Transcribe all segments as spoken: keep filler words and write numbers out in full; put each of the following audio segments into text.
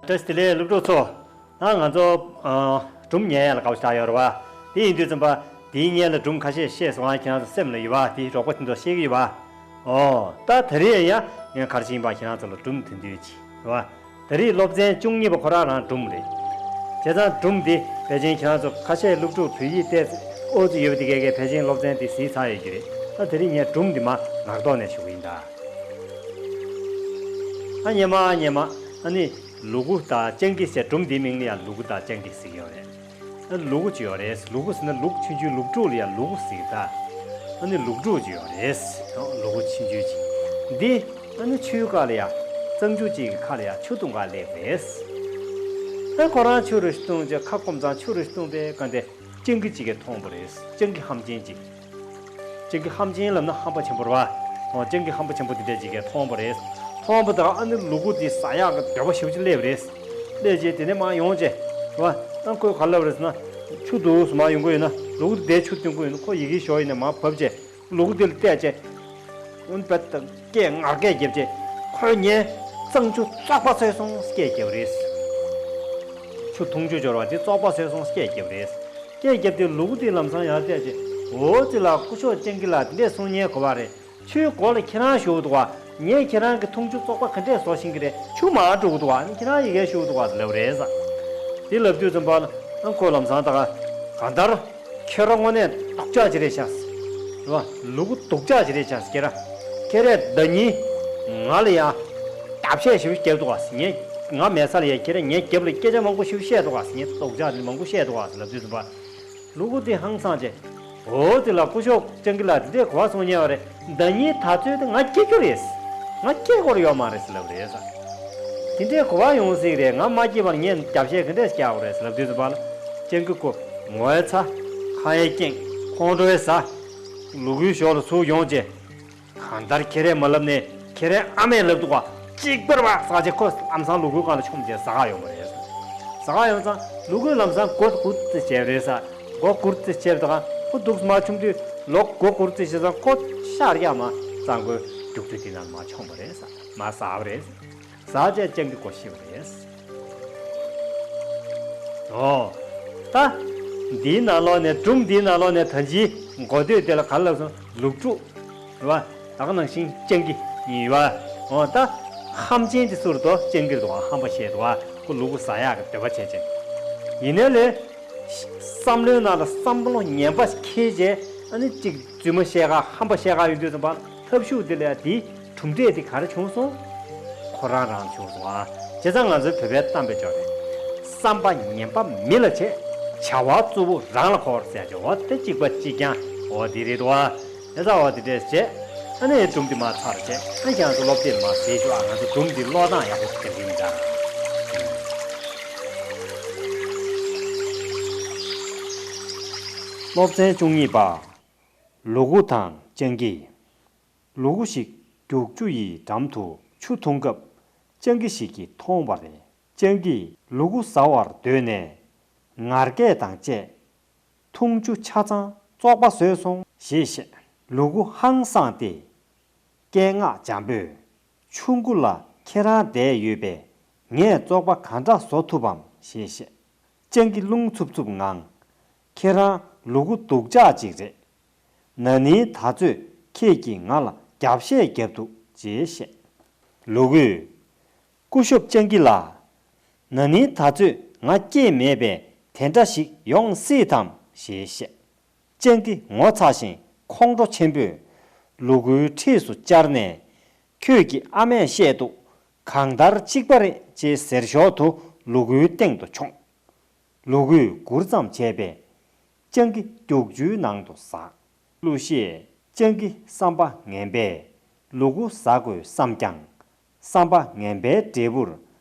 བཀྲ་ཤིས་བདེ་ལེགས་སློབ་ཕྲུག་ཚོ། ད་ང་ཚོ་ཨ་སྒྲུང་ཉན་ཡ་ལ་དགའ་པོ་ཞེ་དྲག་ཡོད་རེད་བ། དེ་ཡིན་དུས་ཙམ་པ་དེའི་སྔོན་ལ་སྒྲུང་ཁ་ཤས་བཤད་སོང་ང་། ཁྱེད་རང་ཚོ་སེམས་ལ་ཡོད་བ། དེའི་རོགས་པ་དེ་ཚོ་ཤེས་ཀྱི་ཡོད་བ། ཨོ་ད་དེ་རིང་ཡང་ངས་ག་རེ་བྱས་ཡིན་པ་ཁྱེད་རང་ཚོ་ལ་སྒྲུང་དོན་བསྡུས་ཅིག་རེད་བ། ད་རེས་སློབ་ཚན་བཅུ་གཉིས་པ་ཁོ་རང་རང་སྒྲུང་རེད། བྱས་ཙང་སྒྲུང་འདི་ཕལ་ཆེར་ཁྱེད་རང་ཚོ་ཁ་ཤས་སློབ་ཕྲུག་བོད་ཡིག་ཏོག་ཙམ་ཨོ་ཙི་ཡོད་པ་དེ་གས་གས་ཕལ་ཆེར་སློབ་ཚན་འདི་གཟིགས་ཚར་ཡོད་ཀྱི་རེད། ད་དེ་རིང་ངས་སྒྲུང་འདི་མར་ངག་ཐོག་ནས་ཞུ་གི་ཡིན་ད། ཨ་སྔོན་མ་སྔོན་མ་ཨ་ནི་ལུ་གུ་དང་སྤྱང་ཀི་ཟེར། སྒྲུང་འདིའི་མིང་ལ་ཡང་ལུ་གུ་དང་སྤྱང་ཀི་ཟེར་གྱི་ཡོད་རེད། ཨ་ལུ་གུ་ཅིག་ཡོད་རེད། ལུ་གུ་ཟེར་ན་ལུག་ཆུང་ཆུང་ལུག་ཕྲུག་ལ་ཡང་ལུ་གུ་ཟེར་གྱི་ད། ཨ་ནི་ལུག་ཕྲུག་ཅིག་ཡོད་རེད། ལུ་གུ་ཆུང་ཆུང་ཅིག་འདི་ཨ་ནི་ཆུའི་ཁ་ལ་ཡང་གཙང་ཆུ་ཅིག་གི་ཁ་ལ་ཡང་ཆུ་འཐུང་ག་སླེབས་རེད། ཨ་ཁོ་རང་ཆུ་རུ་འཐུང་བྱས་ཁ་སྐོམ་ཙང་ཆུ་རུ་འཐུང་བྱས་ག་འདི་སྤྱང་ཀི་ཅིག་གིས་མཐོང་བ་རེད། སྤྱང་ཀི་ཧམ་ཆེན་ཅིག་སྤྱང་ཀི་ཧམ་ཆེན་ལབ་ན་ཧམ་པ་ཆེན་པོ་རེད་བ། ཨོ་སྤྱང་ཀི་ཧམ་པ་ཆེན་པོ་དེ་འདྲ་ཅིག་གིས་མཐོང་བ་རེད། མཐོང་བ་དང་ཨ་ནི་ལུ་གུ་དེ་ཟ་ཡག་གི་འདོད་པ་ཞེ་པོ་ཅིག་སླེབས་རེད། སླེབས་རྗེས་དེ་ནས་མར་ཡོང་བྱས་རེད་བ། ཨ་ཁོས་ག་ལབ་རེད་ཟེར་ན། ཆུ་འདུག་སེ་མར་ཡོང་གི་ཡོད་ན་ལུ་གུ་དེ་ཆུ་འཐུང་གི་ཡོད་ན་ཁོ་ཡི་གེ་ཞོག་ཡིན་ནས་མར་བབས་བྱས་ལུ་གུ་དེ་ལ་བལྟས་བྱས། འོན་བད་དང་སྐད་ངར་སྐད་བརྒྱབ་བྱས་ཁོས་ངའི་གཙང་ཆུ་བཙོག་པ་བཟོས་སོང་སྐད་བརྒྱབ་རེད། ཆུ་འཐུང་ཆུ་འབྱོར་བ་དེ་བཙོག་པ་བཟོས་སོང་སྐད་བརྒྱབ་རེད། སྐད་བརྒྱབ་དུས་ལུ་གུ་དེ་ལམ་སང་ཡར་བལྟས་བྱས། འོ་ཙི་ལ་སྐུ་ཞབས་སྤྱང་ཀི་ལགས་དེ་འདྲས་གསུང་མཁན་གོ་བ་རེད། ཆུའི་མགོ་ལ་ཁྱེད་རང་བཞུགས་འདུག་བ། ངས་ཁྱེད་རང་གི་འཐུང་ཆུ་བཙོག་པ་ག་འདྲས་བཟོ་ཤེས་ཀྱི་རེད། ཆུ་མར་འགྲོ་གི་འདུག་བ། ཨ་ནི་ཁྱེད་རང་ཡི་གེ་ཞུ་འདུག་བ་ཟེར་ལབ་རེད་ཟེར། དེ་ལབ་དུས་ཙམ་པ་ལ་ཨ་ཁོ་ལམ་སང་ད་ག་གང་ལྟར་ཁྱོད་རང་དངོས་གནས་སྡུག་ཅག་ཅིག་རེད་ཤག་ཟེར་བ། ལུ་གུ་སྡུག་ཅག་ཅིག་རེད་ཤག་ཟེར། ཁྱེད་རང་ཁྱེད་རས་ཟླ་ཉིན་ང་ལ་ཡང་རྒྱབ་བཤད་ཞེ་པོ་བརྒྱབ་འདུག་བ་ཟེར། ངས་ང་མེད་ས་ལ་ཡང་ཁྱེད་རས་ངའི་རྒྱབ་ལ་སྐད་ཆ་མང་པོ་ཞེ་པོ་བཤད་འདུག་བ་ཟེར། ངས་སྡུག་ཅག་དེ་མང་པོ་བཤད་འདུག་བ་ཟེར་ལབ་དུས་ཙམ་པ། ལུ་གུ་དེ་ཧང་སངས་བྱས། འོ་དེ་ལ་སྐུ་ཞབས་སྤྱང་ཀི་ལགས་དེ་འདྲས་གོ་བ་སོང་ཉེ་བ་རེད། ཟླ་ཉིན་ད་ཚོད་དེ་ང་སྐྱེ་རྒྱུ་རེད། ང་སྐྱེ་དགོས་ཡོད་མ་རེད་ཟེར་ལབ་རེད་ཟེར། དེ་འདྲས་གོ་བ་ཡོང་སྲིད་རེད། ང་མ་སྐྱེས་པར་ངས་རྒྱབ་བཤད་ག་འདྲས་རྒྱག་དགོས་རེད་ཟེར་ལབ་དུས་ཙམ་པ་ལ། སྤྱང་ཀི་ཁོ་ངོ་ཚ་ཁ་ཡ་སྐྱེངས་ཁོང་ཁྲོ་ཡ་ཟ། ལུ་གུའི་ཞོར་ལ་ཚུར་ཡོང་བྱས། གང་ལྟར་ཁྱེད་རས་མ་ལབ་ནས་ཁྱེད་རའི་ཨ་མས་ལབ་འདུག་ག་གཅིག་པར་བ་ཟེར་བྱས་ཁོ་ལམ་སང་ལུ་གུའི་སྒང་ལ་མཆོངས་བྱས་ཟ་ག་ཡོང་བ་རེད། ཟ་ག་ཡོང་ཙང་ལུ་གུས་ལམ་སང་མགོ་སྒུར་ཙམ་བྱས་པ་རེད་ཟེར། མགོ་སྒུར་ཙམ་བྱས་པ་དང་ཁོ་འདུག་སེ་མར་མཆོངས་དུས་ལོག་མགོ་སྒུར་ཙམ་བྱས་ཙང་ཁོ་ཤར་རྒྱག་མར་གཙང་པོའི་རྒྱུག་ཆུ་དེ་ནང་མར་མཆོངས་པ་རེད་ཟེར། མར་ཟགས་པ་རེད། ཟགས་བྱས་སྤྱང་ཀི་མགོ་ཤི་བ་རེད། ཨོ། ད། འདིའི་ནང་ལོགས་ནས་སྒྲུང་འདིའི་ནང་ལོགས་ནས་ད་ཅིའི་མགོ་སྟོད་དེ་ལ་ག་རེ་ལབ་སོང་ལུག་ཕྲུག་རེད་བ། ད་ག་ནང་བཞིན་སྤྱང་ཀི་ཡིན་བ། འོ་ད། ཧམ་ཆེན་དེ་སུ་རེད་དོ། སྤྱང་ཀི་རེད་དོ། ཧམ་པ་བཤད་འདུག་བ། ཁོ་ལུ་གུ་ཟ་ཡག་གི་འདོད་པ་བྱས་བྱས། ཡིན་ནའི་ལས། བསམ་བློའི་ནང་ལ་བསམ་བློ་ངན་པ་འཁྱེར་བྱས་ཨ་ནི་གཅིག་རྫུན་མ་བཤད་ག་ཧམ་པ་བཤད་ག་ཡོང་དུས་ཙམ་པ་ལ་ཐབས་ཤུགས་དེ་ལས་དེའི་གྲུབ་འབྲས་དེ་ག་རེ་བྱུང་སོང་། ཁོ་རང་རང་བྱུང་སོང་ཨ། བྱས་ཙང་ང་ཚོའི་བོད་པའི་གཏམ་དཔེ་ཅིག་ཡོད་རེད། བསམ་པ་ངན་པ་མི་ལ་བྱེད། བྱ་བ་རྩུབ་པོ་རང་ལ་འཁོར་ཟེར་ཡ་ཅིག་འོ་དེ་གཅིག་པ་གཅིག་རྐྱང་འོ་དེ་རེད་དོ་ཨ། དེ་ཚ་བ་དེ་འདྲས་བྱས། ཨ་ནི་སྒྲུང་འདི་མར་ཚར་བྱས། ཨ་ཁྱེད་རང་ཚོ་སློབ་དེབ་མར་གཟིགས་ཤོག་ཨ། ང་ཚོ་སྒྲུང་འདི་ཀློག་སྟངས་ཡག་པོ་ཞིག་རྒྱག་གི་ཡིན་ད། སློབ་ཚན་བཅུ་གཉིས་པ། ལུ་གུ་དང་སྤྱང་ཀི། ལུ་གུ་ཞིག་རྒྱུག་ཆུ་ཡི་འགྲམ་དུ་ཆུ་འཐུང་སྐབས་སྤྱང་ཀི་ཞིག་གིས་མཐོང་བ་རེད། སྤྱང་ཀིས་ལུ་གུ་ཟ་བར་འདོད་ནས་ངར་སྐད་དང་བཅས། འཐུང་ཆུ་ཆ་ཚང་བཙོག་པ་བཟོས་སོང་ཞེས་བཤད། ལུ་གུ་ཧང་སངས་ཏེ། སྐད་ངག་འཇམ་པོས། ཆུ་མགོ་ལ་ཁྱེད་རང་བསྡད་ཡོད་པས་ངས་བཙོག་པ་གང་འདྲ་བཟོ་ཐུབ་བམ་ཞེས་བཤད། སྤྱང་ཀི་རླུང་འཚུབ་འཚུབ་ངང་། ཁྱེད་རང་ལུ་གུ་སྡུག་ཅག་ཅིག་རེད། ན་ནིང་ད་ཚོད་ཁྱེད་ཀྱིས་ང་ལ་རྒྱབ་བཤད་བརྒྱབ་འདུག་ཅེས་བཤད། ལུ་གུས། སྐུ་ཞབས་སྤྱང་ཀི་ལགས། ན་ནིང་ད་ཚོད་ང་སྐྱེས་མེད་པས་དེ་འདྲ་ཞིག་ཡོང་སྲིད་དམ་ཞེས་བཤད། སྤྱང་ཀི་ངོ་ཚ་ཞིང་ཁོང་ཁྲོ་ཆེན་པོས་ལུ་གུའི་འཁྲིས་སུ་བཅར་ནས། ཁྱོད་ཀྱི་ཨ་མས་བཤད་འདུག་གང་ལྟར་གཅིག་པ་རེད་ཅེས་ཟེར་ཞོར་དུ་ལུ་གུའི་སྟེང་དུ་མཆོངས། ལུ་གུས་སྒུར་ཙམ་བྱས་པས། སྤྱང་ཀི་རྒྱུག་ཆུའི་ནང་དུ་ཟགས། གླུ་གཞས། སྤྱང་ཀི་བསམ་པ་ངན་པས་ལུ་གུ་ཟ་དགོས་བསམ་ཀྱང་། བསམ་པ་ངན་པའི་འབྲས་བུར་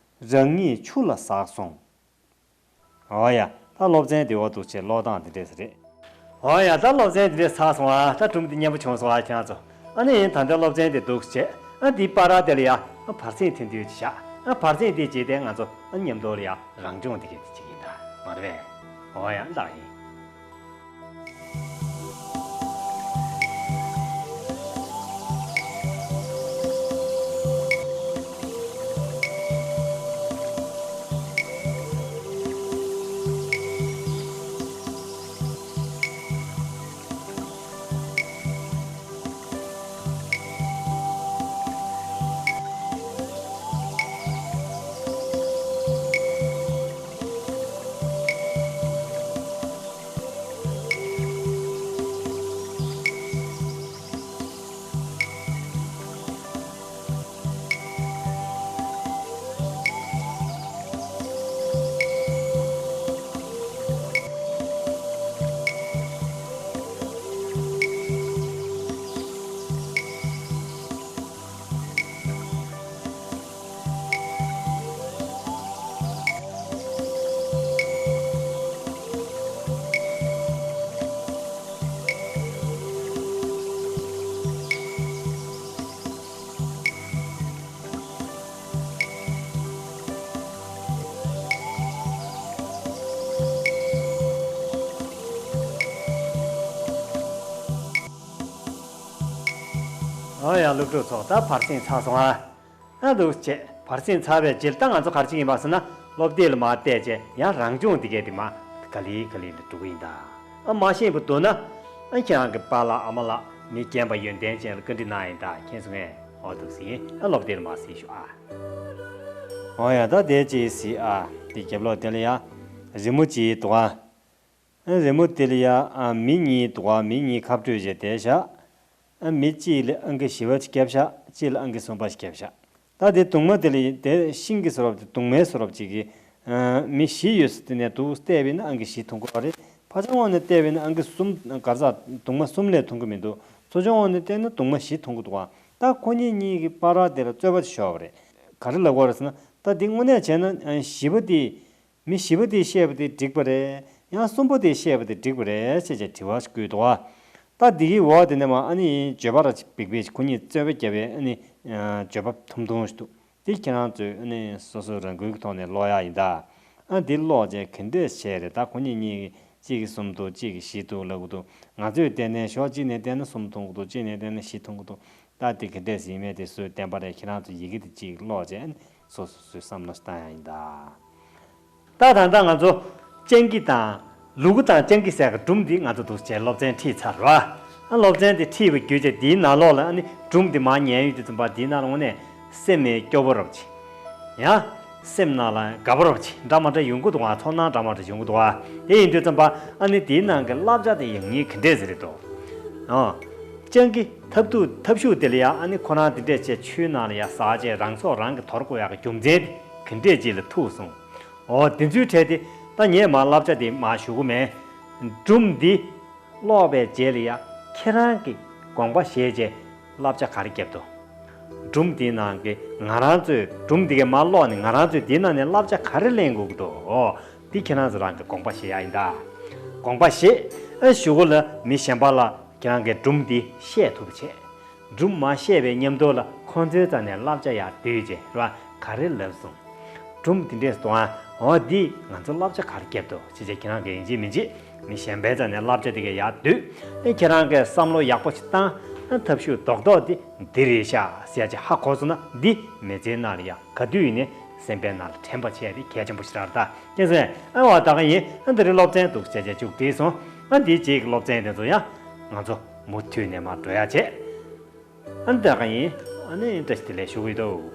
རང་ཉིད་ཆུ་ལ་ཟགས་སོང་། འོ་ཡ། ད་སློབ་ཚན་འདི་འོ་འདུག་བྱས་ཀློག་སྟངས་འདི་འདྲས་རེད། འོ་ཡ། ད་སློབ་ཚན་འདི་འདྲས་ཚར་སོང་ཨ། ད་སྒྲུང་འདི་སྙན་པོ་བྱུང་སོང་ཨ་ཁྱེད་རང་ཚོ། ཨ་ནི་ད་ལྟ་སློབ་ཚན་འདི་འདུག་བྱས། ཨ་འདིའི་བར་དེ་ལ་ཡ། ཨ་བར་གསེང་ཐེངས་དུས་ཅིག་བཞག་ཨ་བར་གསེང་འདི་རྗེས་དེ་ང་ཚོ་ཨ་མཉམ་དུ་ལ་ཡ་རང་སྦྱོང་འདི་གས་འདི་བྱེད་ཀྱི་ཡིན་ད། མ་རེད་པས། འོ་ཡ། ལགས་ཡིན། ཨོ་ཡ། སློབ་ཕྲུག་ཚོ། ད་བར་གསེང་ཚར་སོང་ཨ། ཨ་འདུག་བྱས། བར་གསེང་ཚར་བའི་རྗེས་ད་ང་ཚོ་ག་རེ་བྱེད་ཀྱི་ཡིན་པ་ཟེར་ན། སློབ་དེབ་ལ་མར་བལྟས་བྱས་ཡང་རང་སྦྱོང་འདི་གས་དེ་མར་ག་ལེ་ག་ལེ་ལ་འགྲོ་གི་ཡིན་ད། ཨ་མ་ཤེས་པ་འདུག་ན། ཨ་ཁྱེད་རང་གི་པཱ་ལགས་ཨ་མ་ལགས་མི་རྒན་པ་ཡོན་ཏན་ཅན་ལ་བཀའ་འདྲི་གནང་ཡིན་ད། མཁྱེན་སོང་ངས། ཨོ་འདུག་ཟིན། ཨ་སློབ་དེབ་ལ་མར་གཟིགས་ཤོག་ཨ། ཨོ་ཡ། ད་དེ་ཅིག་གཟིགས་ཨ། དེ་རྒྱབ་ལོགས་དེ་ལ་ཡ་རི་མོ་ཅིག་འདུག་ཨ། ཨ་རི་མོ་དེ་ལ་ཡ་ཨ་མི་གཉིས་འདུག་ཨ། མི་གཉིས་ཁ་སྤྲོད་བྱས་བསྡད་ཤག་ཨ་མི་གཅིག་ལ་ཨང་ཀི་བཞི་པ་ཅིག་བརྒྱབ་ཤག་གཅིག་ལ་ཨང་ཀི་གསུམ་པ་ཞིག་བརྒྱབ་ཤག་ད་དེ་གདུང་མ་དེ་ལ་དེ་ཤིང་གི་བཟོ་རབས་དེ་གདུང་མའི་བཟོ་རབས་ཅིག་གིས། ཨ་མི་བཞི་ཡོད་ས་དེ་ནས་འདུག་བལྟས་པས་ན་ཨང་ཀི་བཞི་ཐོན་གྱི་ཡོད་རེད། ཕར་ཕྱོགས་ནས་བལྟས་པས་ན་ཨང་ཀི་གསུམ། ག་རེ་ཟ། གདུང་མ་གསུམ་ལས་ཐོན་གྱི་མི་འདུག་ཚུར་ཕྱོགས་ནས་བལྟས་ན་གདུང་མ་བཞི་ཐོན་གྱི་འདུག་ཨ། ད་ཁོ་གཉིས་གཉིས་ཀྱི་བར་དེ་ལ་རྩོད་པ་ཅིག་ཤོར་བ་རེད། ག་རེ་ལབ་དགོས་རེད་ཟེར་ན། ད་འདི་དངོས་གནས་བྱས་ན་ཨ་བཞི་པ་དེ། མི་བཞི་པོ་དེས་བཤད་པ་དེ་འགྲིག་པ་རེད། ཡང་གསུམ་པོ་དེས་བཤད་པ་དེ་འགྲིག་པ་རེད་ཅེས་བྱས་དྲི་བ་ཞིག་བསྐུལ་འདུག་བ། ད་འདི་གི་འོག་དེ་ནས་མར་ཨ་ནི་བརྗོད་པ་ར་ཅིག་འབིགས་པས་ཁོ་གཉིས་རྩོད་པ་བརྒྱབ་པའི་ཨ་ནི་བརྗོད་པ་ཐུང་ཐུང་ཞིག་འདུག་དེ་ཁྱེད་རང་ཚོས་ཨ་ནི་སོ་སོ་རང་འགུལ་གྱི་ཐོག་ནས་ཀློག་ཡག་ཡིན་ད། ཨ་འདི་ཀློག་བྱས་ག་འདྲས་བྱས་རེད། ད་ཁོ་གཉིས་གཉིས་ཀྱིས་གཅིག་གིས་གསུམ་འདུག་གཅིག་གིས་བཞི་འདུག་ལབ་ཀྱི་འདུག་ང་ཚོས་བལྟས་ནས་ཕྱོགས་གཅིག་ནས་བལྟས་ན་གསུམ་མཐོང་གི་འདུག་གཅིག་ནས་བལྟས་ན་བཞི་མཐོང་གི་འདུག་ད་དེ་ག་འདྲས་ཡིན་མིན་དེ་སུས་བསྟན་པ་རེད། ཁྱེད་རང་ཚོ་ཡི་གེ་དེ་གཅིག་ཀློག་བྱས་ཨ་ནི་སོ་སོ་སོའི་བསམ་བློ་བཏང་ཡག་ཡིན་ད། ད་ད་ལྟ་ང་ཚོ་སྤྱང་ཀི་དང་ལུ་གུ་དང་སྤྱང་ཀི་ཟེར་གི་སྒྲུང་འདི་ང་ཚོ་འདུག་སེ་བྱས་སློབ་ཚན་ཁྲིད་ཚར་རེད་བ། ཨ་སློབ་ཚན་དེ་ཁྲིད་པ་བརྒྱུད་བྱས་འདིའི་ནང་ལོགས་ལ་ཨ་ནི་སྒྲུང་འདི་མར་ཉན་ཡོང་དུས་ཙམ་པ་འདིའི་ནང་ལ་དངོས་གནས་སེམས་ནས་སྐྱོ་པོ་རབ་ཅིག་ཡང་སེམས་ནང་ལ་དགའ་པོ་རབ་ཅིག་འདྲ་མ་འདྲ་ཡོང་གི་འདུག་ཨ། ཚོར་སྣང་འདྲ་མ་འདྲ་ཡོང་གི་འདུག་ཨ། དེ་ཡིན་དུས་ཙམ་པ་ཨ་ནི་དེའི་ནང་གི་བསླབ་བྱ་དེ་ཡང་སྙིང་གི་འདྲས་ཟེར་རེད་དོ། ཨ་སྤྱང་ཀི་ཐབས་སྡུག་ཐབས་ཤུགས་དེ་ལ་ཡང་ཨ་ནི་ཁོ་རང་དེ་འདྲས་བྱས་ཆུའི་ནང་ལ་ཡང་ཟག་བྱས་རང་སྲོག་རང་གིས་དོར་དགོས་ཡག་གི་རྒྱུ་མཚན་དེ་ག་འདྲས་ཅིག་ལ་ཐུག་སོང་། ཨོ་དེ་ཚོའི་གྲས་དེ་ད་ངས་མར་བསླབ་བྱ་དེ་མར་ཞུ་གི་མེད། སྒྲུང་འདི་ཀློག་པའི་རྗེས་ལ་ཡང་ཁྱེད་རང་གིས་དགོངས་པ་བཞེས་རྗེས་བསླབ་བྱ་ག་རེ་བརྒྱབ་འདུག་སྒྲུང་འདིའི་ནང་གི་ང་རང་ཚོས་སྒྲུང་འདི་གའི་མར་ཀློག་ནས་ང་རང་ཚོས་འདིའི་ནང་ནས་བསླབ་བྱ་ག་རེ་ལེན་དགོས་ཀྱི་འདུག་འདི་ཁྱེད་རང་ཚོ་རང་གིས་དགོངས་པ་བཞེས་ཡག་ཡིན་ད། དགོངས་པ་བཞེས། ཨ་གཞུག་གུ་ལ་མི་གཞན་པ་ལ་ཁྱེད་རང་གིས་སྒྲུང་འདི་བཤད་ཐུབ་པ་བྱས། སྒྲུང་མ་བཤད་པའི་མཉམ་དུ་ལ་ཁོང་ཚོའི་རྩ་ནས་བསླབ་བྱ་ཡག་བསྡུས་རྗེས་ར་ག་རེ་ལབ་སོང་། སྒྲུང་འདི་འདྲས་སུ་འདུག་ཨ། འོ་འདིས་ང་ཚོ་བསླབ་བྱ་ག་རེ་བརྒྱབ་འདུག་ཅེས་བྱས་ཁྱེད་རང་གིས་ཡིན་གཅིག་མིན་གཅིག་མི་གཞན་པའི་རྩ་ནས་བསླབ་བྱ་དེ་གའི་ཡག་བསྡུས། ཨ་ཁྱེད་རང་གིས་བསམ་བློ་ཡག་པོ་ཞིག་བཏང་། ཨ་ཐབས་ཤུགས་རྡོག་རྡོག་དེ་འདི་རེད་ཤག་ཟེར་ཡག་ཅིག་ཧ་གོ་སོང་ན་འདི་མི་ཚེའི་ནང་ལ་ཡང་ག་དུས་ཡིན་ནའི་སེམས་པའི་ནང་ལ་དྲན་པ་བྱས་ཏེ་གལ་ཆེན་པོ་ཞིག་རེད་ད། མཁྱེན་སོང་ངས། ཨ་འོ་ད་ག་ཡིན། ཨ་འདི་རིང་སློབ་ཚན་འདུག་སེ་བྱས་བྱས་མཇུག་བསྒྲིལ་སོང་། ཨ་འདིའི་རྗེས་ཀྱི་སློབ་ཚན་དེ་ཚོ་ཡང་ང་ཚོ་མུ་མཐུད་ནས་མར་འགྲོ་ཡག་བྱས། ཨ་ནི་ད་ག་ཡིན། ཨ་ནི་བཀྲ་ཤིས་བདེ་ལེགས་ཞུ་གི་ཡོད་དོ།